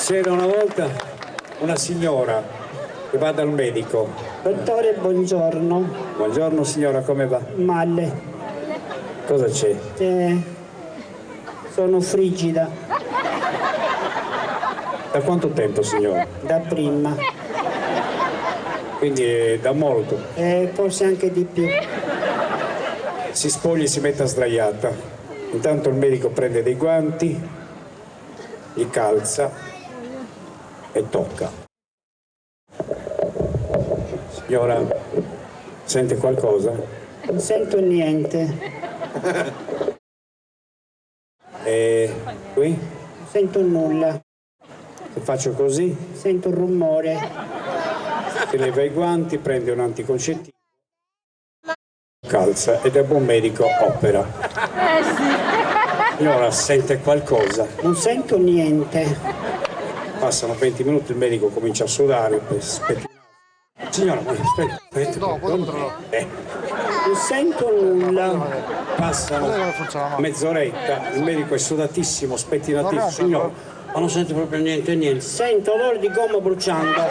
C'era una volta una signora che va dal medico. Dottore, buongiorno. Buongiorno signora, come va? Male. Cosa c'è? Eh, sono frigida. Da quanto tempo signora? Da prima. Quindi da molto? Eh, forse anche di più. Si spoglia e si mette sdraiata. Intanto il medico prende dei guanti, li calza e tocca. Signora, sente qualcosa? Non sento niente. E qui? Non sento nulla. Se faccio così? Sento un rumore. Si leva i guanti, prende un anticoncettivo, calza e da buon medico opera. Eh sì. Signora, sente qualcosa? Non sento niente. Passano 20 minuti, il medico comincia a sudare, Signora, ma aspetta, aspetta. Eh. Non sento nulla. Passano mezz'oretta, il medico è sudatissimo, spettinatissimo. Signora, ma non sente proprio niente, niente. Sento odore di gomma bruciando.